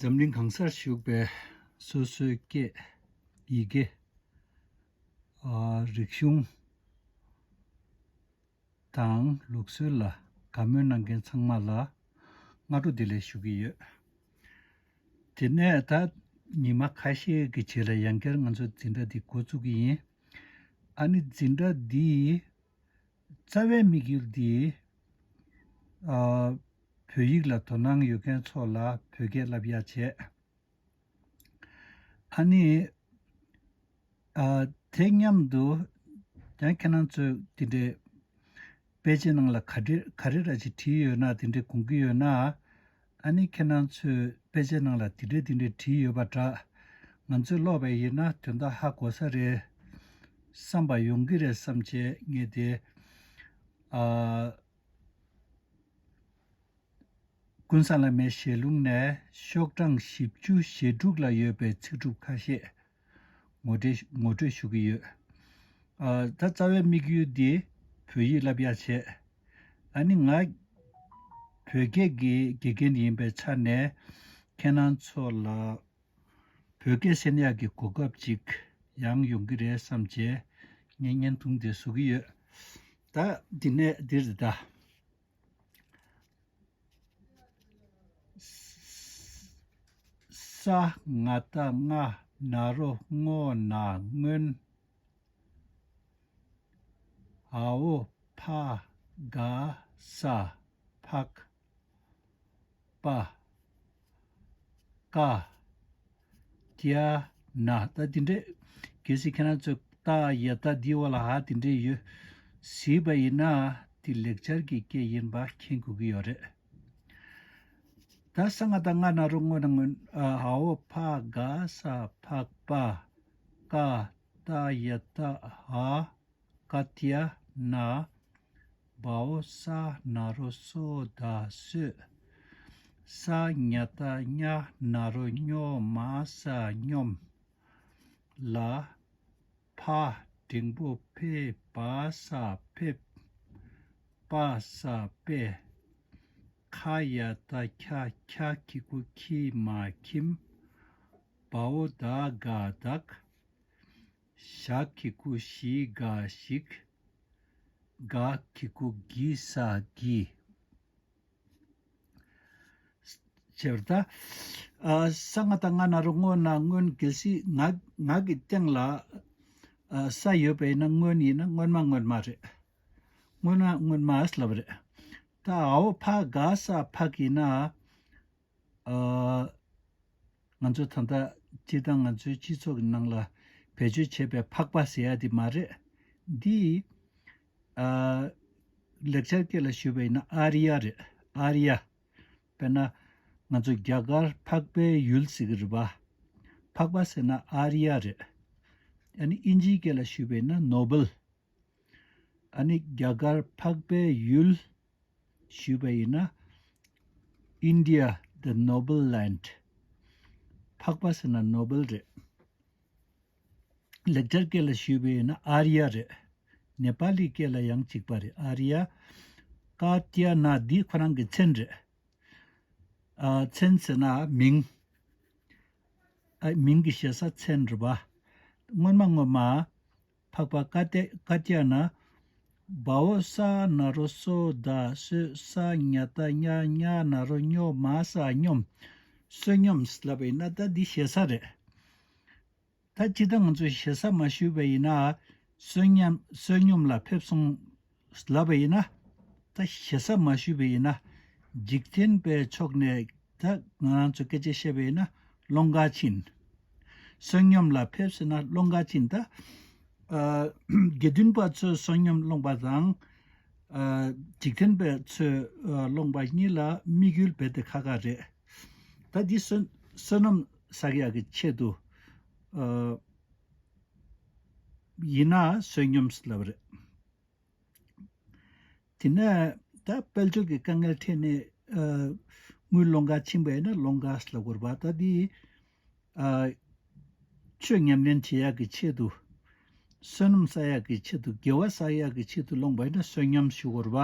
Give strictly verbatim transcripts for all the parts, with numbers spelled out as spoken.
འཛམ་གླིང་གང་སར་བཞུགས་པའི་སོ་སོའི་སྐད་ཡི་གེ། ཨ། རིག་གཞུང་དང་ལུགས་སྲོལ་ལ་དགའ་མོས་གནང་མཁན་ཚང་མ་ལ་སྔ་དྲོ་བདེ་ལེགས་ཞུ་གི་ཡོད། དེ་ནས་ད་ཉི་མ་ཁ་ཤས་ཀྱི་རྗེས་ལ་ཡང་བསྐྱར་ང་ཚོ་འཛིན་གྲྭ་འདི་འགོ་བཙུགས་ཀྱི་ཡིན། ཨ་ནི་འཛིན་གྲྭ་འདིའི་རྩ་བའི་དམིགས་ཡུལ་འདི། ཨ། བོད་ཡིག་ལ་དོ་སྣང་ཡོད་མཁན་ཚོ་ལ་བོད་སྐད་བསླབ་ཡ་བྱས། ཨ་ནི། ཨ། དེ་མཉམ་དུ་ཡང་ཁྱེད་རང་ཚོས་དེ་འདྲའི་དཔེ་ཆའི་ནང་ལ་ག་འདྲ་ག་རེ་ར་ཅིག་བྲིས་ཡོད་ན། དེ་འདྲའི་དགོངས་ཀྱི་ཡོད་ན། ཨ་ནི་ཁྱེད་རང་ཚོས་དཔེ་ཆའི་ནང་ལ་དེ་འདྲའི་དེ་འདྲའི་བྲིས་ཡོད་པ་འདྲ། ང་ཚོས་ཀློག་པ་ཡིན་ན་དོན་དག་ཧ་གོ་ས་རེད་བསམ་པ་ཡོང་གི་རེད་བསམ་བྱས། ངས་དེ། ཨ། ཀུན་བཟང་བླ་མའི་ཞལ་ལུང་ནས་ཤོག་གྲངས་བཞི་བཅུ་ཞེ་དྲུག་ལ་ཡོད་པའི་ཚིག་གྲུབ་ཁ་ཤས་ངོ་སྤྲོད་ངོ་སྤྲོད་ཞུ་གི་ཡོད། ཨ། ད་རྩ་བའི་དམིགས་ཡུལ་འདི་བོད་ཡིག་བསླབ་ཡ་བྱས། ཨ་ནི་ང་བོད་སྐད་ཀྱི་དགེ་རྒན་ཡིན་པའི་ཆ་ནས་ཁྱེད་རང་ཚོ་ལ་བོད་སྐད་གསན་ཡག་གི་གོ་སྐབས་ཅིག་ཡང་ཡོང་གི་རེད་བསམ་བྱས་ངས་བརྙན་ཐུང་དེ་བཟོ་གི་ཡོད། ད་འདི་ནས་འདིར་ད། ས་ང་ད་ང་ན་རོ་སྔོ་ན་སྔོན། འ་འོ་ཕ་ག་ས་ཕག་པ་ཀ་ཏྱ་ན། ད་འདི་འདྲས་གལ་སྲིད་ཁྱེད་རང་ཚོས་ཏ་ཡ་ཏ་འདིའི་འོག་ལ་འ་དེ་འདྲས་ཡོད་གཟིགས་པ་ཡིན་ན། འདི་ལེགས་སྦྱར་གྱི་སྐད་ཡིན་པ་མཁྱེན་དགོས་ཀྱི་ཡོད་རེད། ད་ས་ང་ད་ང་ན་རོ་སྔོ་ན་སྔོན། འ་འོ་ཕ་ག་ས་ཕག་པ་ཀ་ཏ་ཡ་ཏ་འ་ཀ་ཏྱ་ན། འ་འོ་ས་ན་རོ་སོ་ད་སོས། ས་ཉ་ད་ཉ་ན་རོ་སྨྱོ་མ་ས་སྨྱོམ། ལ། ཕ་འགྲེང་བུ་ཕེ་བ་ས་ཕེབས། པ་ས་པས། ཁ་ཡ་ད་ཁྱ་ཁྱ་གི་གུ་ཁྱི་མ་ཁྱིམ། བ་འོ་ད་ག་བདག། ཞ་གི་གུ་ཞི་ག་ཞིག། ག་གི་གུ་གི་ས་གི། བྱས་པར་ད། ཨ། ས་ང་ད་ང་ན་རོ་སྔོ་ན་སྔོན། གལ་སྲིད་ང་ང་གི་སྟེང་ལ། ཨ། ས་ཡོད་པ་ཡིན་ན་སྔོན་ཡིན་ན་སྔོན་མ་སྔོན་མ་རེད། སྔོན་མ་སྔོན་མ་ལབ་རེད། ད་འ་འོ་ཕ་ག་ས་ཕག་ཡིན་ན། ཨ། ང་ཚོ་ད་ལྟ་སྤྱིར་བཏང་ང་ཚོའི་སྤྱི་ཚོགས་ཀྱི་ནང་ལ་བེད་སྤྱོད་བྱེད་པའི་ཕག་པ་ཟེར་ཡ་དེ་མ་རེད། འདི། ཨ། ལེགས་སྦྱར་སྐད་ལ་ཞུས་པ་ཡིན་ན་ཨཱརྱ་རེད། ཨཱརྱ། དཔེར་ན། ང་ཚོ་རྒྱ་གར་འཕགས་པའི་ཡུལ་ཟེར་གྱི་རེད་པ། འཕགས་པ་ཟེར་ན་ཨཱརྱ་རེད། ཨ་ནི་ཨིན་ཇིའི་སྐད་ལ་ཞུས་པ་ཡིན་ན་ནོ་བེལ། ཨ་ནི་རྒྱ་གར་འཕགས་པའི་ཡུལ་ཞུས་པ་ཡིན་ན། India the noble land། འཕགས་པ་ཟེར་ན་ནོ་བེལ་རེད། ལེགས་སྦྱར་སྐད་ལ་ཞུས་པ་ཡིན་ན་ཨཱརྱ་རེད། ནེ་པ་ལི་སྐད་ལ་ཡང་གཅིག་པ་རེད། ཨཱརྱ། ཀ་ཏྱ་ན་འདི་ཁོ་རང་གི་མཚན་རེད། ཨ། མཚན་ཟེར་ན་མིང་། ཨ། མིང་གི་ཞེ་ས་མཚན་རེད་པ། སྔོན་མ་སྔོན་མ། འཕགས་པ་ཀ་ཏྱ་ཀ་ཏྱ་ན། བ་འོ་ས་ན་རོ་སོ་ད་སོས། ས་ཉ་ད་ཉ་ཉ་ན་རོ་སྨྱོ་མ་ས་སྨྱོམ། བསོད་སྙོམས་ལབ་པ་ཡིན་ན་ད་འདི་ཞེ་ས་རེད། ད་སྤྱིར་བཏང་ང་ཚོས་ཞེ་ས་མ་ཞུས་པ་ཡིན་ན། བསོད་སྙོམས་བསོད་སྙོམས་ལ་ཕེབས་སོང་ལབ་པ་ཡིན་ན། ད་ཞེ་ས་མ་ཞུས་པ་ཡིན་ན། འཇིག་རྟེན་པའི་ཕྱོགས་ནས་ད་ང་རང་ཚོ་སྐད་ཆ་བཤད་པ་ཡིན་ན་སློང་ག་ཕྱིན། བསོད་སྙོམས་ལ་ཕེབས་ཟེར་ན་སློང་ག་ཕྱིན། ད་ཨ། དགེ་འདུན་པ་ཚོས་བསོད་སྙོམས་སློང་པ་དང་། ཨ། འཇིག་རྟེན་པ་ཚོས་ཨ། སློང་པ་གཉིས་ལ་དམིགས་ཡུལ་རྦད་དེ་ཁག་ཁག་རེད། ད་འདི་བསོད་བསོད་ནམས་བསག་ཡག་གི་ཆེད་དུ། ཨ། ཡིན་ན་བསོད་སྙོམས་ལབ་རེད། དེ་ནས་ད་དཔལ་འབྱོར་གྱི་དཀའ་ངལ་འཕྲད་ནས། ཨ། དངུལ་སློང་ག་ཕྱིན་པ་ཡིན་ན་སློང་ག་ལབ་དགོས་རེད་པ། ད་འདི། ཨ། ཆོས་ཉམས་ལེན་བྱེད་ཡག་གི་ཆེད་དུ། བསོད་ནམས་བསག་ཡག་གི་ཆེད་དུ། དགེ་བ་བསག་ཡག་གི་ཆེད་དུ་སློང་པ་ཡིན་ན་བསོད་སྙོམས་ཞུ་དགོས་རེད་པ།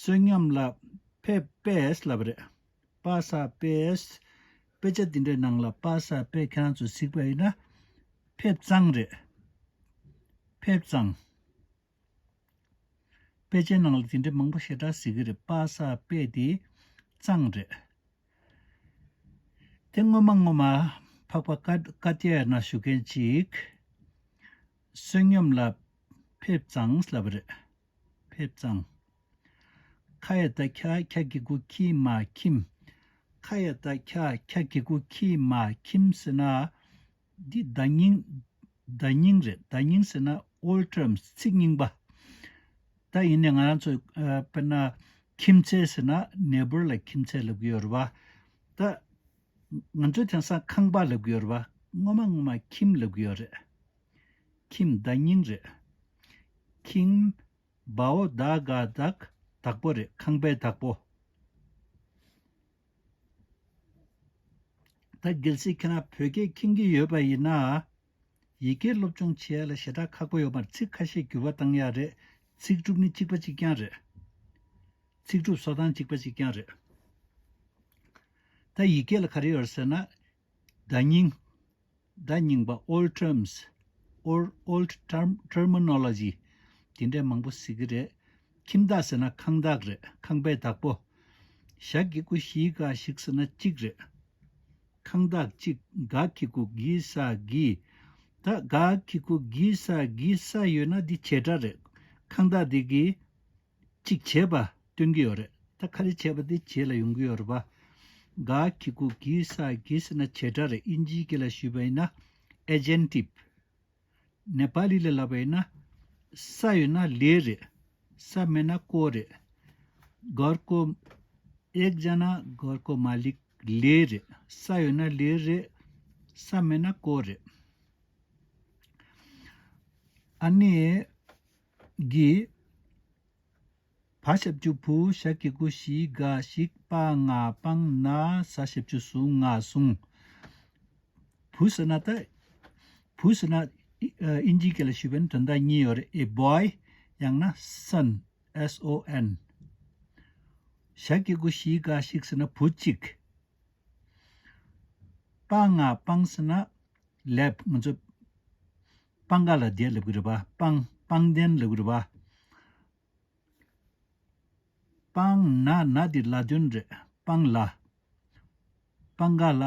བསོད་སྙོམས་ལ་ཕེབས་པས་ལབ་རེད། པ་ས་པས། དཔེ་ཆ་འདི་འདྲའི་ནང་ལ་པ་ས་པས་ཁྱེད་རང་ཚོས་གཟིགས་པ་ཡིན་ན་ཕེབས་གཙང་རེད། ཕེབས་གཙང་། དཔེ་ཆའི་ནང་ལ་དེ་འདྲའི་མང་པོ་ཞེ་དྲག་གཟིགས་ཀྱི་རེད། པ་ས་པས་དེ་གཙང་རེད། དེ་སྔོན་མ་སྔོན་མ་འཕགས་པ་ཀ་ཀ་ཏྱ་ཡ་ན་ཞུ་མཁན་ཅིག་བསོད་སྙོམས་ལ་ཕེབས་གཙང་ལབ་རེད། ཕེབས་གཙང་། ཁ་ཡ་བཏགས་ཁྱ་ཁྱ་གི་གུ་ཁྱི་མ་ཁྱིམ། ཁ་ཡ་བཏགས་ཁྱ་ཁྱ་གི་གུ་ཁྱི་མ་ཁྱིམ་ཟེར་ན། འདི་བརྡ་རྙིང་། བརྡ་རྙིང་རེད། བརྡ་རྙིང་ཟེར་ན་old terms ཚིག་རྙིང་པ། ད་ཡིན་ནའི་ང་རང་ཚོ་ཨ་དཔེར་ན་ཁྱིམ་མཚེས་ཟེར་ན་neighbor ལ་ཁྱིམ་མཚེས་ལབ་ཀྱི་ཡོད་རེད་པ། ད་ང་ཚོས་དེང་སང་ཁང་པ་ལབ་ཀྱི་ཡོད་རེད་པ། སྔོན་མ་སྔོན་མ་ཁྱིམ་ལབ་ཀྱི་ཡོད་རེད། ཁྱིམ་བརྡ་རྙིང་རེད། ཁྱིམ། བ་འོ་ད་ག་བདག་བདག་པོ་རེད། ཁང་པའི་བདག་པོ། ད་གལ་སྲིད་ཁྱེད་རང་བོད་སྐད་མཁྱེན་གྱི་ཡོད་པ་ཡིན་ན། ཡི་གེ་སློབ་སྦྱོང་བྱེད་ཡ་ལ་ཞེ་དྲག་ཁག་པོ་ཡོད་མ་རེད། ཚིག་ཁ་ཤས་འགྱུར་བ་བཏང་ཡ་རེད། ཚིག་གྲུབ་ནི་གཅིག་པ་གཅིག་རྐྱང་རེད། ཚིག་གྲུབ་བཟོ་སྟངས་གཅིག་པ་གཅིག་རྐྱང་རེད། ད་ཡི་གེ་ལ་ག་རེ་ཡོད་རེད་ཟེར་ན། བརྡ་རྙིང་། བརྡ་རྙིང་པ། old terms། old old term terminology དེ་འདྲའི་མང་པོ་གཟིགས་ཀྱི་རེད། ཁྱིམ་བདག་ཟེར་ན་ཁང་བདག་རེད། ཁང་པའི་བདག་པོ། ཞ་གི་གུ་ཞི་ག་ཞིག་ཟེར་ན་གཅིག་རེད། ཁང་བདག་གཅིག་ག་གི་གུ་གི་ས་གི། ད་ག་གི་གུ་གི་ས་གི་ས་ཡོད་ན་འདི་བྱེད་སྒྲ་རེད། ཁང་བདག་འདི་གི་གཅིག་བྱས་པ་སྟོན་གྱི་ཡོད་རེད། ད་ག་རེ་བྱས་པ་དེ་རྗེས་ལ་ཡོང་གི་ཡོད་རེད་པ། ག་གི་གུ་གི་ས་གི་ཟེར་ན་བྱེད་སྒྲ་རེད། ཨིན་ཇིའི་སྐད་ལ་ཞུས་པ་ཡིན་ན་agentive། ནེ་པ་ལི་ལ་ལབ་པ་ཡིན་ན། ས་ཡོད་ན་ལས་རེད། ས་མེད་ན་ཀོ་རེད། घर को एक जना घर को मालिक ལས་རེད། ས་ཡོད་ན་ལས་རེད། ས་མེད་ན་ཀོ་རེད། ཨ་ནི། གི། བ་ཞབས་ཀྱུ་བུ། ཞ་གི་གུ་ཞི་ག་ཞིག་པ་ང་པང་ན། ས་ཞབས་ཀྱུ་སུ་ང་སོང་། བུ་ཟེར་ན་ད། བུ་ཟེར་ན་ཨི་ཨ་ཨིན་ཇིའི་སྐད་ལ་ཞུས་པ་ཡིན་ན་དོན་དག་གཉིས་ཡོད་རེད། a boy ཡང་ན་son S O N། ཞ་གི་གུ་ཞི་ག་ཞིག་ཟེར་ན་བུ་གཅིག་པ་ང་པང་ཟེར་ན་ལེབ། ང་ཚོ་པང་ག་ལ་བསྡད་ལབ་ཀྱི་རེད་པ། པང་པང་གདན་ལབ་ཀྱི་རེད་པ། པང་ན་ན་འདི་ལ་དོན་རེད། པང་ལ། པང་ག་ལ་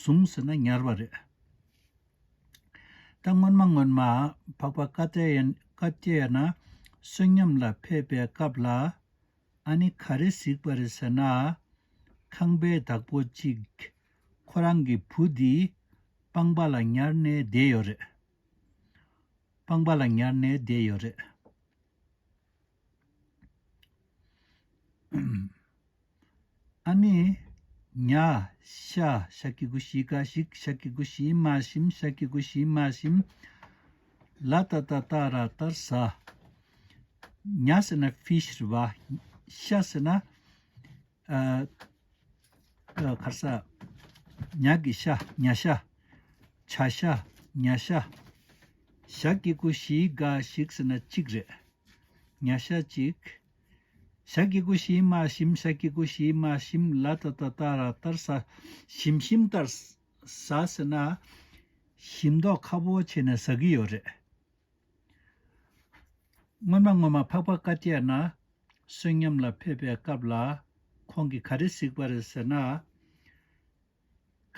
སོང་ཟེར་ན་ཉར་བ་རེད། ད་སྔོན་མ་སྔོན་མ་འཕགས་པ་ཀ་ཏྱ་ཡ་ཀ་ཏྱ་ཡ་ན་བསོད་སྙོམས་ལ་ཕེབས་པའི་སྐབས་ལ། ཨ་ནི་ག་རེ་གཟིགས་པ་རེད་ཟེར་ན། ཁང་པའི་བདག་པོ་གཅིག་ཁོ་རང་གི་བུ་འདི་པང་པ་ལ་ཉར་ནས་བསྡད་ཡོད་རེད། པང་པ་ལ་ཉར་ནས་བསྡད་ཡོད་རེད། ཨ་ནི། ཉ། ཤ། ཤ་གི་གུ་ཤི་ག་ཤིག་ཤ་གི་གུ་ཤི་མ་ཤིམ། ཤ་གི་གུ་ཤི་མ་ཤིམ། ལ་ཏ་བཏགས་ལྟ་ར་ལྟར་ཟ། ཉ་ཟེར་ན་ཕིཤ་རེད་བ། ཤ་ཟེར་ན། ཨ། ཨ། ག་རེ་ཟ། ཉ་གི་ཤ། ཉ་ཤ། བྱ་ཤ། ཉ་ཤ། ཞ་གི་གུ་ཞི་ག་ཞིག་ཟེར་ན་གཅིག་རེད། ཉ་ཤ་གཅིག་ཞ་གི་གུ་ཞི་མ་ཞིམ། ཞ་གི་གུ་ཞི་མ་ཞིམ། ལ་ཏ་བཏགས་ལྟ་ར་ལྟར་ཟ། ཞིམ་ཞིམ་ལྟར་ཟ་ཟེར་ན། ཞིམ་མདོག་ཁ་པོ་བྱས་ནས་ཟ་གི་ཡོད་རེད། སྔོན་མ་སྔོན་མ་འཕགས་པ་ཀ་ཏྱ་ཡ་ན་བསོད་སྙོམས་ལ་ཕེབས་པའི་སྐབས་ལ་ཁོང་གིས་ག་རེ་གཟིགས་པ་རེད་ཟེར་ན།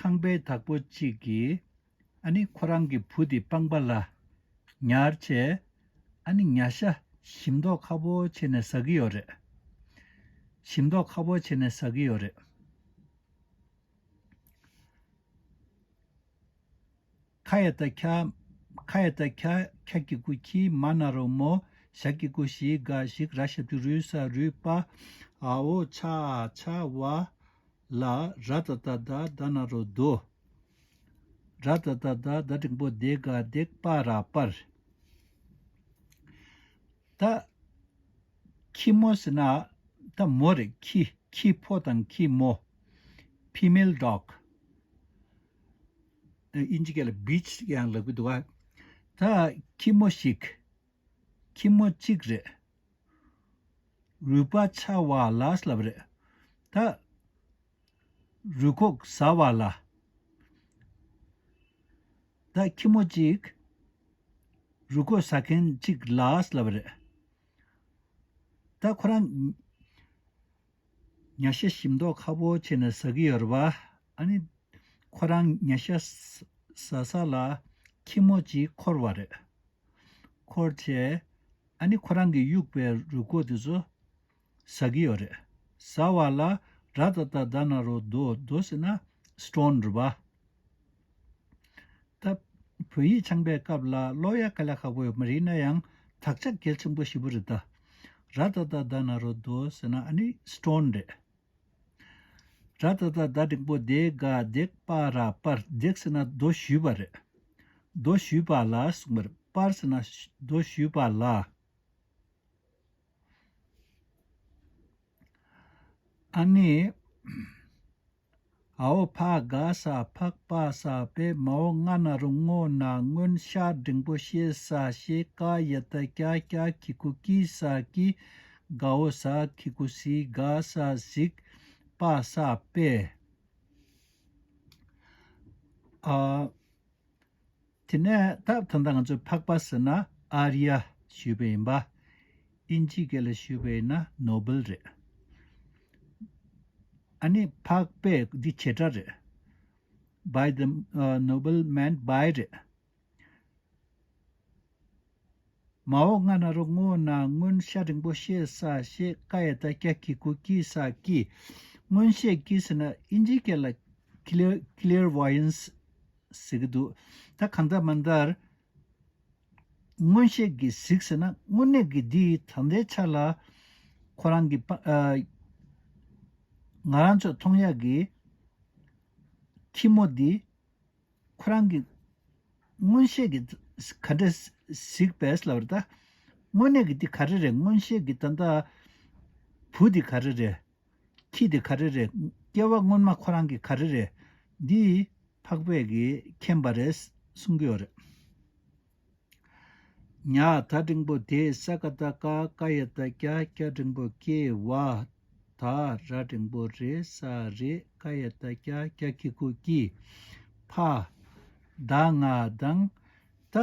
ཁང་པའི་བདག་པོ་གཅིག་གིས་ཨ་ནི་ཁོ་རང་གི་བུ་དེ་པང་པ་ལ་ཉར་བྱས། ཨ་ནི་ཉ་ཤ་ཞིམ་མདོག་ཁ་པོ་བྱས་ནས་ཟ་གི་ཡོད་རེད། ཞིམ་མདོག་ཁ་པོ་བྱས་ནས་ཟ་གི་ཡོད་རེད། ཁ་ཡ་བཏགས་ཁྱ། ཁ་ཡ་བཏགས་ཁྱ། ཁྱ་གི་གུ་ཁྱི། མ་ན་རོ་མོ། ཞ་གི་གུ་ཞི་ག་ཞིག་ར་ཞབས་ཀྱུ་རུ་ས་རུས་པ། འ་འོག་ཆ་འ་ཆ་བ། ལ། ར་ཏ་བཏགས་ལྟ། ད་ན་རོ་དོ། ར་ཏ་བཏགས་ལྟ། ད་འགྲེང་བུ་དེ་ག་བདེག་པ་ར་པར། ད། ཁྱི་མོ་ཟེར་ན། ད་མོ་རེད། ཁྱི། ཁྱི་ཕོ་དང་ཁྱི་མོ། female dog ཨིན་ཇི་སྐད་ལ་bitch ཡང་ལབ་ཀྱི་འདུག་ག་ད་ཁྱི་མོ་ཞིག་ཁྱི་མོ་གཅིག་རེད། རུས་པ་འཆའ་བ་ལ་ལབ་རེད། ད། རུས་ཁོག་ཟ་བ་ལ། ད་ཁྱི་མོ་གཅིག་རུས་ཁོག་ཟ་མཁན་གཅིག་ལ་ལབ་པ་རེད། ད་ཁོ་རང་ཉ་ཤ་ཞིམ་མདོག་ཁ་པོ་བྱས་ནས་ཟ་གི་ཡོད་རེད་པ། ཨ་ནི་ཁོ་རང་ཉ་ཤ་ཟ་ས་ལ་ཁྱི་མོ་གཅིག་འཁོར་བ་རེད། འཁོར་བྱས། ཨ་ནི་ཁོ་རང་གི་གཡུག་པའི་རུས་ཁོག་དེ་ཚོ་ཟ་གི་ཡོད་རེད། ཟ་བ་ལ་ར་ཏ་ཏ་ད་ན་རོ་རྡོ། རྡོ་ཟེར་ན་སི་ཊོན་རེད་པ། ད་བོད་ཡིག་སྦྱང་པའི་སྐབས་ལ་ཀློག་ཡ་དཀའ་ལས་ཁག་པོ་ཡོད་མ་རེད། ཡིན་ན་ཡང་དག་ཆ་གལ་ཆེན་པོ་ཞེ་པོ་རེད་ད། ར་ཏ་ཏ་ད་ན་རོ་རྡོ་ཟེར་ན་ཨ་ནི་སི་ཊོན་རེད། ར་ཏ་ཏ་ད་འགྲེང་པོ་དེ་ག་དེག་པ་ར་པར། དེག་ཟེར་ན་རྡོ་གཞུས་པ་རེད། རྡོ་གཞུས་པ་ལ་གསུངས་པ་རེད། པར་ཟེར་ན་རྡོ་གཞུས་པ་ལ། ཨ་ནི། འ་འོག་ཕ་ག་ས་ཕག་པ་ས་པེ། མ་འོག་ང་ན་རོ་ངོ་ན་སྔོན། ཤ་འགྲེང་པོ་ཤེ་ས་ཤེས། ཀ་ཡ་བཏགས་སྐྱ་སྐྱ་གི་གུ་ཀྱི་ས་ཀྱི། ག་འོག་ཟ་གི་གུ་ཟི། ག་ས་གཟིག་པ་ས་པེ། ཨ། དེ་ནས་ད་ད་ལྟ་ང་ཚོས་འཕགས་པ་ཟེར་ན་ཨཱརྱ་ཞུས་པ་ཡིན་པ། ཨིན་ཇིའི་སྐད་ལ་ཞུས་པ་ཡིན་ན་ནོ་བེལ་རེད། ཨ་ནི་འཕགས་པས་འདི་བྱེད་སྒྲ་རེད། By the, uh, nobleman, by རེད། མ་འོག་ང་ན་རོ་ངོ་ན་སྔོན། ཤ་འགྲེང་པོ་ཤེ་ས་ཤེས། ཀ་ཡ་བཏགས་སྐྱ་གི་གུ་ཀྱི་ས་ཀྱི། མངོན་ཤེས་ཀྱི་ཟེར་ན་ཨིན་ཇིའི་སྐད་ལ་ཀི་ལེར་ཀི་ལེར་ཝོ་ཡན་སི་ཟེར་གྱི་འདུག་ད་གང་ལྟར་མ་ལྟར། མངོན་ཤེས་ཀྱིས་གཟིགས་ཟེར་ན་དངོས་གནས་ཀྱི་འདི་ད་ལྟའི་ཆ་ལ་ཁོ་རང་གི་པ་ཨ། ང་རང་ཚོས་མཐོང་ཡག་གི་ཁྱི་མོ་འདི་ཁོ་རང་གི་མངོན་ཤེས་ཀྱིས་ག་འདྲས་གཟིགས་པས་ལབ་རེད་ད། དངོས་གནས་ཀྱི་འདི་ག་རེ་རེད། མངོན་ཤེས་ཀྱི་ད་ལྟ་བུ་འདི་ག་རེ་རེད། ཁྱི་དེ་ག་རེ་རེད། སྐྱེ་བ་སྔོན་མ་ཁོ་རང་གི་ག་རེ་རེད། འདི་འཕགས་པས་ཀྱིས་མཁྱེན་པ་རེད་གསུང་གི་ཡོད་རེད། ཉ་ད་འགྲེང་པོ་དེ། ས་ཀ་བཏགས་སྐ་ཀ་ཡ་བཏགས་སྐྱ་སྐྱ་འགྲེང་པོ་སྐྱེ་བ། ད་ར་འགྲེང་པོ་རེ་ས་རེད། ཀ་ཡ་བཏགས་སྐྱ་སྐྱ་གི་གུ་ཀྱི། ཕ་ད་ང་དང་། ད་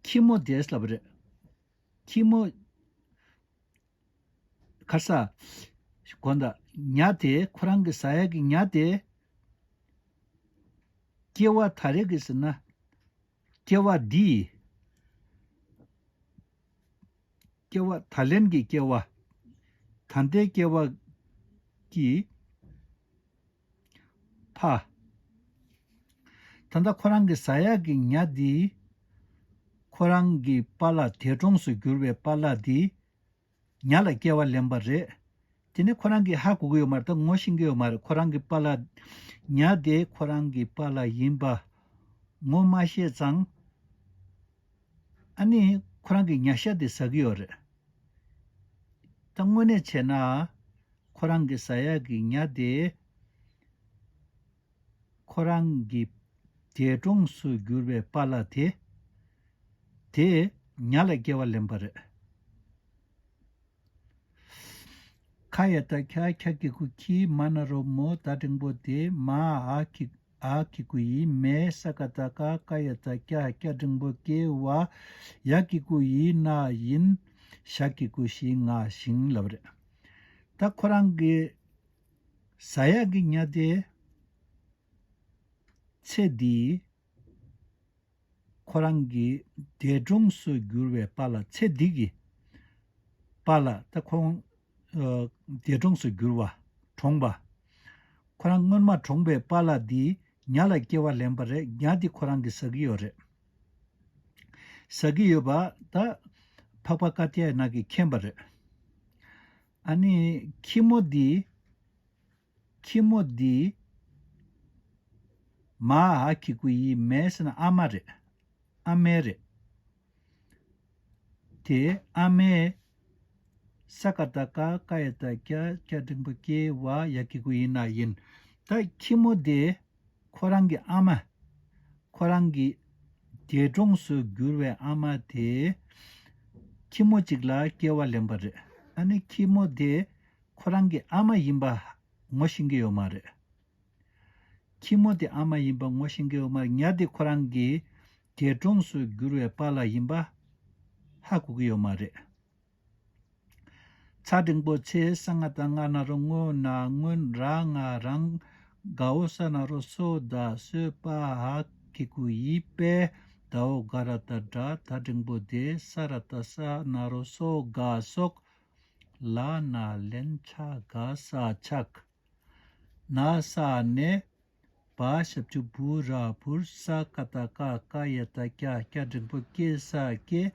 ཁྱི་མོ་དེས་ལབ་པ་རེད། ཁྱི་མོ། ཁ་ས། དགོངས་དག་ཉ་དེ་ཁོ་རང་གི་ཟ་ཡག་གི་ཉ་དེ། སྐྱེ་བ་ད་རེས་ཀྱི་ཟེར་ན། སྐྱེ་བ་འདི། སྐྱེ་བ་ད་ལན་གྱི་སྐྱེ་བ། ད་ལྟའི་སྐྱེ་བ་གི། ཕ། ད་ལྟ་ཁོ་རང་གི་ཟ་ཡག་གི་ཉ་འདི། ཁོ་རང་གི་པཱ་ལགས་འདས་གྲོངས་སུ་གྱུར་བའི་པཱ་ལགས་འདི། ཉ་ལ་སྐྱེ་བ་ལེན་པ་རེད། དེ་ནི་ཁོ་རང་གིས་ཧ་གོ་གི་ཡོད་མ་རེད། ད་ངོ་ཤེས་ཀྱི་ཡོད་མ་རེད། ཁོ་རང་གི་པཱ་ལགས། ཉ་དེ་ཁོ་རང་གི་པཱ་ལགས་ཡིན་པ་ངོ་མ་ཤེས་ཙང་། ཨ་ནི་ཁོ་རང་གིས་ཉ་ཤ་དེ་ཟ་གི་ཡོད་རེད། ད་དངོས་གནས་བྱས་ན། ཁོ་རང་གི་ཟ་ཡག་གི་ཉ་དེ། ཁོ་རང་གི་འདས་གྲོངས་སུ་གྱུར་བའི་པཱ་ལགས་དེ། དེ་ཉ་ལ་སྐྱེ་བ་ལེན་པ་རེད། ཁ་ཡ་བཏགས་ཁྱ་ཁྱ་གི་གུ་ཁྱི། མ་ན་རོ་མོ། ད་འགྲེང་པོ་དེ། མ་འ་གི་འ་གི་གུ་འི། མེ་ས་ཀ་བཏགས་སྐ་ཀ་ཡ་བཏགས་སྐྱ་སྐྱ་འགྲེང་པོ་སྐྱེ་བ། ཡ་གི་གུ་ཡི་ན་ཡིན། ཞ་གི་གུ་ཞི་ང་ཞིང་ལབ་རེད། ད་ཁོ་རང་གི་ཟ་ཡག་གི་ཉ་དེ། ཚེ་འདིའི་ཁོ་རང་གི་འདས་གྲོངས་སུ་གྱུར་བའི་པཱ་ལགས། ཚེ་འདི་གི་པཱ་ལགས། ད་ཁོང་འདས་གྲོངས་སུ་གྱུར་བ། གྲོངས་པ། ཁོ་རང་སྔོན་མ་གྲོངས་པའི་པཱ་ལགས་འདི་ཉ་ལ་སྐྱེ་བ་ལེན་པ་རེད། ཉ་འདི་ཁོ་རང་གིས་ཟ་གི་ཡོད་རེད། ཟ་གི་ཡོད་པ་ད་འཕགས་པ་ཀ་ཏྱ་ཡ་ན་གིས་མཁྱེན་པ་རེད། ཨ་ནི་ཁྱི་མོ་འདི། ཁྱི་མོ་འདི། མ་འ་གི་གུ་འི། མེ་ཟེར་ན་ཨ་མ་རེད། ཨ་མའི་རེད། དེ་ཨ་མའི། ས་ཀ་བཏགས་སྐ་ཀ་ཡ་བཏགས་སྐྱ་སྐྱ་འགྲེང་པོ་སྐྱེ་བ། ཡ་གི་གུ་འི་ན་ཡིན། ད་ཁྱི་མོ་དེ། ཁོ་རང་གི་ཨ་མ། ཁོ་རང་གི་འདས་གྲོངས་སུ་གྱུར་བའི་ཨ་མ་དེ། ཁྱི་མོ་གཅིག་ལ་སྐྱེ་བ་ལེན་པ་རེད། ཨ་ནི་ཁྱི་མོ་དེ་ཁོ་རང་གི་ཨ་མ་ཡིན་པ་ངོ་ཤེས་ཀྱི་ཡོད་མ་རེད། ཁྱི་མོ་དེ་ཨ་མ་ཡིན་པ་ངོ་ཤེས་ཀྱི་ཡོད་མ་རེད། ཉ་དེ་ཁོ་རང་གི་འདས་གྲོངས་སུ་གྱུར་བའི་པཱ་ལགས་ཡིན་པ་ཧ་གོ་གི་ཡོད་མ་རེད། ཚ་འགྲེང་བུ་ཚེ་ས་ང་བཏགས་སྔ་ན་རོ་སྔོ་ན་སྔོན། ར་ང་རང་། ག་འོག་ས་ན་རོ་སོ་བཏགས་སོས། པ་འ་གི་གུ་འི་པའི། ད་འོག་ག་ར་བཏགས་སྒྲ། ད་འགྲེང་བུ་དེ། ས་ར་བཏགས་སྲ་ན་རོ་སྲོ་དགའ་སོགས། ལ་ན་ལན་ཆགས་དགའ་ས་ཆགས། ན་ས་ནས། བ་ཞབས་ཀྱུ་བུ་ར་བུར། ས་ཀ་བཏགས་སྐ་སྐ་ཡ་བཏགས་སྐྱ། སྐྱ་འགྲེང་བུ་སྐྱེ་ས་སྐྱེས།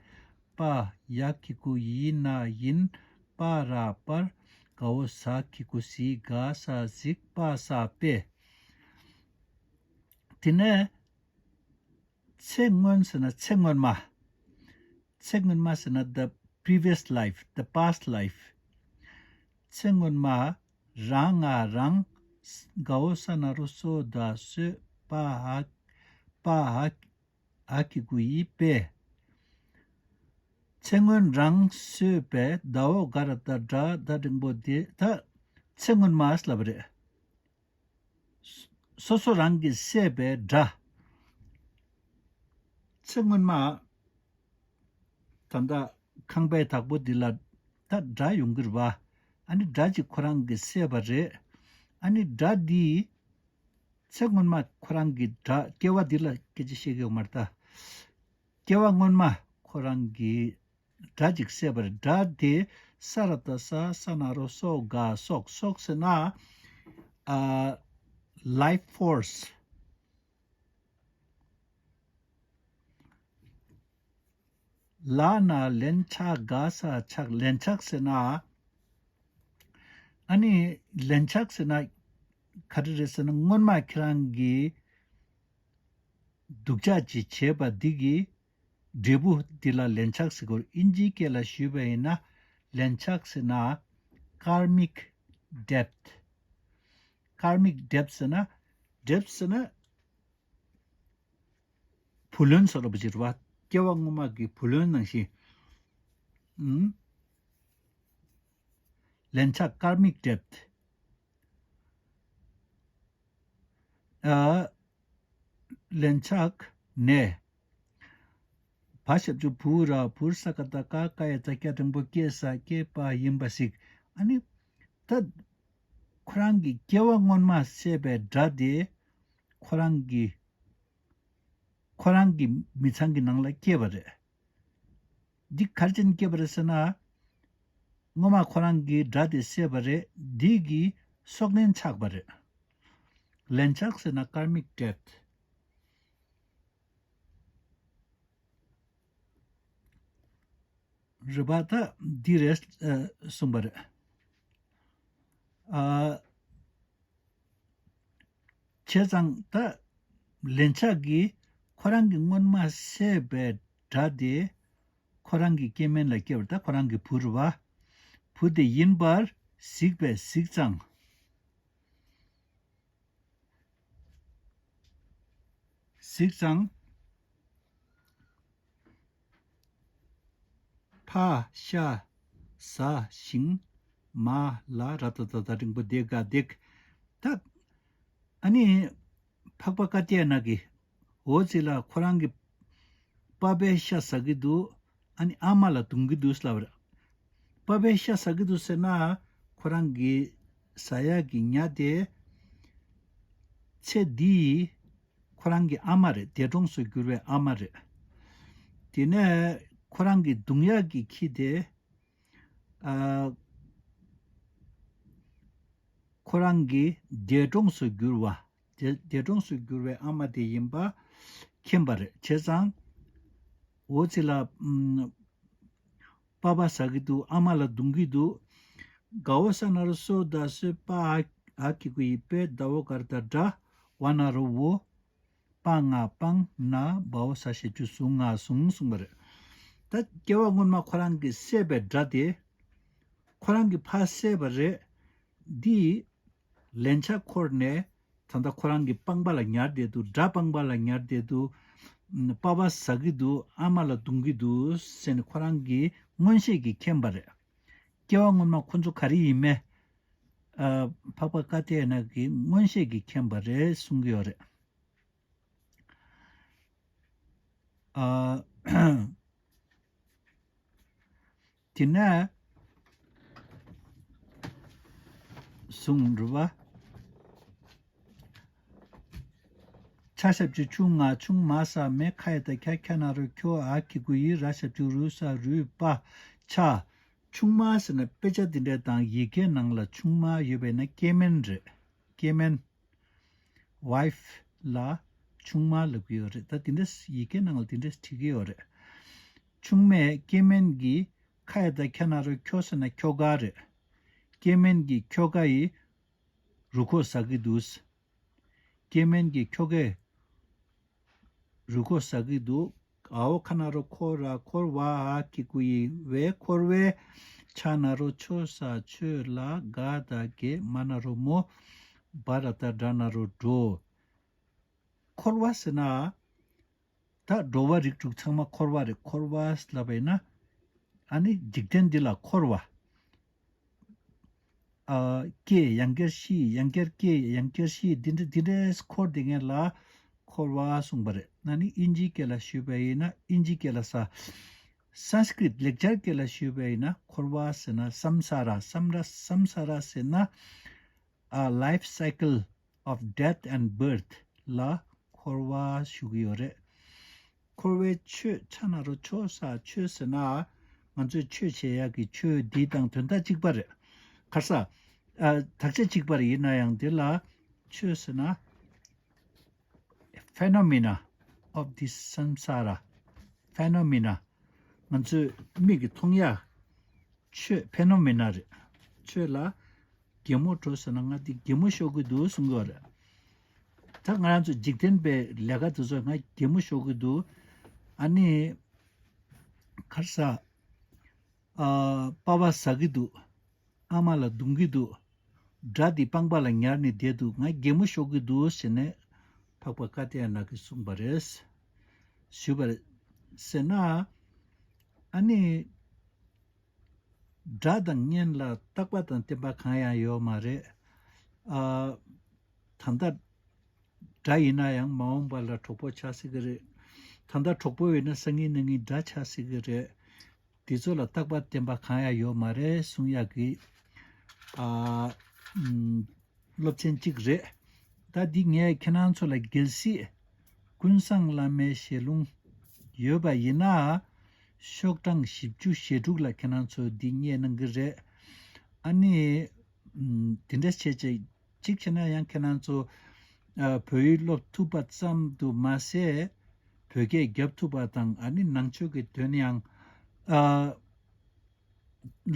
པ་ཡ་གི་གུ་ཡི་ན་ཡིན། པ་ར་པར། ག་འོག་ཟ་གི་གུ་ཟི། དགའ་ས་གཟིགས། པ་ས་པས། དེ་ནས་ཚེ་སྔོན་ཟེར་ན་ཚེ་སྔོན་མ། ཚེ་སྔོན་མ་ཟེར་ན་the previous life, the past life. ཚེ་སྔོན་མ། ར་ང་རང་། ག་འོག་ས་ན་རོ་སོ་བཏགས་སོས། པ་འ། པ་འ། འ་གི་གུ་འི་པས། ཚེ་སྔོན་རང་སོས་པས། ད་འོག་ག་ར་བཏགས་སྒྲ། ད་འགྲེང་བུ་དེ། ད་ཚེ་སྔོན་མ་ལབ་པ་རེད། སོ་སོ་རང་གིས་བསད་པའི་དགྲ། ཚེ་སྔོན་མ། ད་ལྟ་ཁང་པའི་བདག་པོ་འདི་ལ་ད་དགྲ་ཡོང་གི་རེད་པ། ཨ་ནི་དགྲ་ཅིག་ཁོ་རང་གིས་བསད་པ་རེད། ཨ་ནི་དགྲ་འདིས། ཚེ་སྔོན་མ་ཁོ་རང་གི་དགྲ། སྐྱེ་བ་འདི་ལ་སྐད་ཆ་བཤད་ཀྱི་ཡོད་མ་རེད་ད། སྐྱེ་བ་སྔོན་མ་ཁོ་རང་གི་དགྲ་ཅིག་བསད་པ་རེད། དགྲ་དེ་ས་ར་བཏགས་ས་ས་ན་རོ་སོ་དགའ་སོགས། སོགས་ཟེར་ན་ཨ། life force། ལ་ན་ལན་ཆགས་དགའ་ས་ཆགས། ལན་ཆགས་ཟེར་ན། ཨ་ནི་ལན་ཆགས་ཟེར་ན་ག་རེ་རེད་ཟེར་ན། སྔོན་མ་ཁྱེད་རང་གིས་སྡུག་ཅག་ཅིག་བྱས་པ་འདི་གི་འབྲས་བུ་འདི་ལ་ལན་ཆགས་ཟེར་གོ། དབྱིན་ཇིའི་སྐད་ལ་ཞུས་པ་ཡིན་ན། ལན་ཆགས་ཟེར་ན་karmic debt. karmic debt ཟེར་ན། debt ཟེར་ན་བུ་ལོན་ཟེར་བ་ཅིག་རེད་པ། སྐྱེ་བ་སྔོན་མ་གི་བུ་ལོན་ནང་བཞིན། ཨུམ། ལན་ཆགས། karmic debt། ཨ། ལན་ཆགས་ནས། བ་ཞབས་ཀྱུ་བུ་ར་བུར། ས་ཀ་བཏགས་སྐ་སྐ་ཡ་བཏགས་སྐྱ་འགྲེང་བུ་སྐྱེ་ས་སྐྱེས། པ་ཡིན་པ་གཟིགས། ཨ་ནི་ད་ཁོ་རང་གི་སྐྱེ་བ་སྔོན་མ་བསད་པའི་དགྲ་དེ་ཁོ་རང་གི་ཁོ་རང་གི་མི་ཚང་གི་ནང་ལ་སྐྱེས་པ་རེད། འདི་ག་རེ་བྱས་ནས་སྐྱེས་པ་རེད་ཟེར་ན། སྔོན་མ་ཁོ་རང་གིས་དགྲ་དེ་བསད་པ་རེད། འདི་གི་སྲོག་ལན་ཆགས་པ་རེད། ལན་ཆགས་ཟེར་ན་karmic debt། རེད་པ། ད་འདི་རེད། ཨ། གསུངས་པ་རེད། ཨ། བྱས་ཙང་ད་ལན་ཆགས་ཀྱིས་ཁོ་རང་གི་སྔོན་མ་བསད་པའི་དགྲ་དེ་ཁོ་རང་གི་སྐྱེ་དམན་ལ་སྐྱེས་པ་རེད། ད་ཁོ་རང་གི་བུ་རེད་པ། བུ་དེ་ཡིན་པར་གཟིགས་པས། གཟིགས་ཙང་། གཟིགས་ཙང་། ཕ་ཤ་ཟ་ཞིང་མ་ལ་ར་བཏགས་རྡ་འགྲེང་བུ་འདེ་ག་འདེགས། ད་ཨ་ནི་འཕགས་པ་ཀ་ཏྱ་ཡ་ན་གི་འོ་ཙི་ལ་ཁོ་རང་གི་པ་ཕའི་ཤ་ཟ་གི་འདུག་ཨ་ནི་ཨ་མ་ལ་རྡུང་གི་འདུག་ལབ་ར། པ་ཕའི་ཤ་ཟ་གི་འདུག་ཟེར་ན་ཁོ་རང་གི་ཟ་ཡག་གི་ཉ་དེ་ཚེ་འདིའི་ཁོ་རང་གི་ཨ་མ་རེད། འདས་གྲོངས་སུ་གྱུར་བའི་ཨ་མ་རེད། དེ་ནས་ཁོ་རང་གི་རྡུང་ཡག་གི་ཁྱི་དེ། ཨ། ཁོ་རང་གི་འདས་གྲོངས་སུ་གྱུར་བ། འདས་འདས་གྲོངས་སུ་གྱུར་བའི་ཨ་མ་དེ་ཡིན་པ་མཁྱེན་པ་རེད། བྱས་ཙང་འོ་ཙི་ལ་ཨམ། པ་ཕ་ཟ་གི་འདུག་ཨ་མ་ལ་རྡུང་གི་འདུག་ག་འོག་ས་ན་རོ་སོ་བཏགས་སོས། པ་འ་འ་གི་གུ་འི་པའི། ད་འོག་ག་ར་བཏགས་དགྲ། བ་ན་རོ་འོ། པ་ང་སྤང་། ན་བ་འོག་ཟ་ཞབས་ཀྱུ་ཟུ་ང་ཟུངས་གསུངས་པ་རེད། ད་སྐྱེ་བ་སྔོན་མ་ཁོ་རང་གིས་བསད་པའི་དགྲ་དེ། ཁོ་རང་གིས་ཕར་བསད་པ་རེད། འདི་ལན་ཆགས་འཁོར་ནས་ད་ལྟ་ཁོ་རང་གི་སྤང་པ་ལ་ཉར་བསྡད་འདུག་དགྲ་སྤང་པ་ལ་ཉར་བསྡད་འདུག་པ་ཕ་ཟ་གི་འདུག་ཨ་མ་ལ་རྡུང་གི་འདུག་ཟེར་ནས་ཁོ་རང་གིས་མངོན་ཤེས་ཀྱིས་མཁྱེན་པ་རེད། སྐྱེ་བ་སྔོན་མ་ཁོ་ཚོ་ག་རེ་ཡིན་མེད། ཨ། འཕགས་པ་ཀ་ཏྱ་ཡ་ན་གིས་མངོན་ཤེས་ཀྱིས་མཁྱེན་པ་རེད་གསུང་གི་ཡོད་རེད། ཨ། དེ་ནས་གསུང་རུ་བ། ཆ་ཞབས་ཀྱུ་ཆུ་ང་ཆུང་མ་ས་མེ་ཁ་ཡ་ད་ཁྱ་ཁྱ་ན་རོ་ཁྱོ་ཨ་ཁི་གུ་ཡི་ར་ཞབས་ཀྱུ་རུ་ས་རུས་པ་ཆ། ཆུང་མ་ཟེར་ན་དཔེ་ཆ་འདི་འདྲ་དང་ཡི་གེ་ནང་ལ་ཆུང་མ་ཡོད་པས་ན་སྐྱེ་དམན་རེད། སྐྱེ་དམན། ཝའིཕ་ལ་ཆུང་མ་ལབ་ཀྱི་ཡོད་རེད། ད་དེ་འདྲ་ཡི་གེ་ནང་ལ་དེ་འདྲ་བྲིས་ཀྱི་ཡོད་རེད། ཆུང་མས་སྐྱེ་དམན་གྱི་ཁ་ཡ་ད་ཁྱ་ན་རོ་ཁྱོ་ཟེར་ན་ཁྱོ་ག་རེད། སྐྱེ་དམན་གྱི་ཁྱོ་ག་ཡི་རུ་ཁོ་ཟ་གི་འདུག་སྐྱེ་དམན་གྱི་ཁྱོ་གས་རུ་ཁོ་ཟ་གི་འདུག་ཨའོ་ཁ་ན་རོ་ཁོ་ར་འཁོར་བ་ཨ་ཀི་ཀུ་ཡི་བའི་འཁོར་བའི་ཆ་ན་རོ་ཆོ་ས་ཆོས་ལ་ག་ད་གེ་མ་ན་རོ་མོ་བ་ར་ད་དྲ་ན་རོ་འགྲོ། འཁོར་བ་ཟེར་ན། ད་འགྲོ་བ་རིགས་དྲུག་ཚང་མ་འཁོར་བ་རེད། འཁོར་བ་ལབ་པ་ཡིན་ན། ཨ་ནི་འཇིག་རྟེན་འདི་ལ་འཁོར་བ། ཨ། སྐྱེ་ཡང་བསྐྱར་ཤི་ཡང་བསྐྱར་སྐྱེ་ཡང་བསྐྱར་ཤི་འདི་འདྲ་འདི་འདྲའི་འཁོར་འདི་ངན་ལ་འཁོར་བ་གསུངས་པ་རེད། ཨ་ནི་ཨིན་ཇིའི་སྐད་ལ་ཞུས་པ་ཡིན་ན་ཨིན་ཇིའི་སྐད་ལ་ས། སཾ་སྐྲྀཏ་ལེགས་སྦྱར་སྐད་ལ་ཞུས་པ་ཡིན་ན་འཁོར་བ་ཟེར་ན་སཾ་ས་ར་སཾ་ར་སཾ་ས་ར་ཟེར་ན། A life cycle of death and birth ལ་འཁོར་བ་ཞུ་གི་ཡོད་རེད། འཁོར་བའི་ཆོས་ཆ་ན་རོ་ཆོ་ས་ཆོས་ཟེར་ན་ང་ཚོས་ཆོས་བྱེད་ཡག་གི་ཆོས་འདི་དང་དོན་དག་གཅིག་པ་རེད། ག་རེ་ཟ། ཨ། དག་ཆ་གཅིག་པ་རེད། ཡིན་ན་ཡང་འདི་ལ་ཆོས་ཟེར་ན། Phenomena of this samsara. Phenomena. ང་ཚོས་མིག་གིས་མཐོང་ཡ། ཆོས་ཕེ་ནོ་མེ་ན་རེད། ཆོས་ལ་གད་མོ་བྲོ་ཟེར་ན་ང་འདི་གད་མོ་ཤོར་གི་འདུག་གསུང་གི་ཡོད་རེད། ད་ང་རང་ཚོ་འཇིག་རྟེན་པའི་ལས་ཀ་དེ་ཚོ་ང་གད་མོ་ཤོར་གི་འདུག་ཨ་ནི་ག་རེ་ཟ། ཨ། པ་ཕ་ཟ་གི་འདུག་ཨ་མ་ལ་རྡུང་གི་འདུག་དགྲ་འདི་པང་པ་ལ་ཉར་ནས་བསྡད་འདུག་ང་གད་མོ་ཤོར་གི་འདུག་ཟེར་ནས་འཕགས་པ་ཀ་ཏྱ་ཡ་ན་གིས་གསུངས་པ་རེད། ཞུས་པ་རེད། ཟེར་ན། ཨ་ནི། དགྲ་དང་གཉེན་ལ་རྟག་པ་དང་བརྟན་པ་གང་ཡང་ཡོད་མ་རེད། ཨ། ད་ལྟ་དགྲ་ཡིན་ན་ཡང་མ་འོངས་པ་ལ་གྲོགས་པོ་ཆགས་སྲིད་ཀྱི་རེད། ད་ལྟ་གྲོགས་པོ་ཡིན་ན་སང་ཉིན་གནངས་ཉིན་དགྲ་ཆགས་སྲིད་ཀྱི་རེད། དེ་ཚོ་ལ་རྟག་པ་བརྟན་པ་གང་ཡང་ཡོད་མ་རེད་གསུང་ཡག་གི། ཨ། ཨུམ། སློབ་ཚན་གཅིག་རེད། ད་འདི་ངས་ཁྱེད་རང་ཚོ་ལ་གལ་སྲིད་ཀུན་བཟང་བླ་མའི་ཞལ་ལུང་ཡོད་པ་ཡིན་ན། ཤོག་གྲངས་བཞི་བཅུ་ཞེ་དྲུག་ལ་ཁྱེད་རང་ཚོ་འདི་བརྙེད་གནང་གི་རེད། ཨ་ནི། ཨུམ། དེ་འདྲ་བྱས་བྱས་གཅིག་བྱས་ན་ཡང་ཁྱེད་རང་ཚོ། ཨ། བོད་ཡིག་སློབ་ཐུབ་པ་ཙམ་དུ་མ་ཟད། བོད་སྐད་རྒྱབ་ཐུབ་པ་དང་ཨ་ནི་ནང་ཆོས་ཀྱི་དོན་ཡང་། ཨ།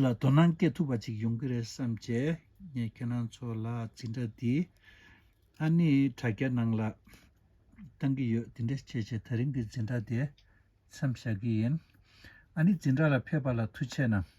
ལ་དོ་སྣང་སྐྱེ་ཐུབ་པ་ཅིག་ཡོང་གི་རེད་བསམ་བྱས་ངས་ཁྱེད་རང་ཚོ་ལ་འཛིན་གྲྭ་འདི་ཨ་ནི་དྲ་རྒྱ་ནང་ལ་བཏང་གི་ཡོད། དེ་འདྲ་བྱས་བྱས་ད་རིང་གི་འཛིན་གྲྭ་དེ་མཚམས་བཞག་གི་ཡིན། ཨ་ནི་འཛིན་གྲྭ་ལ་ཕེབས་པ་ལ་ཐུགས་རྗེ་གནང་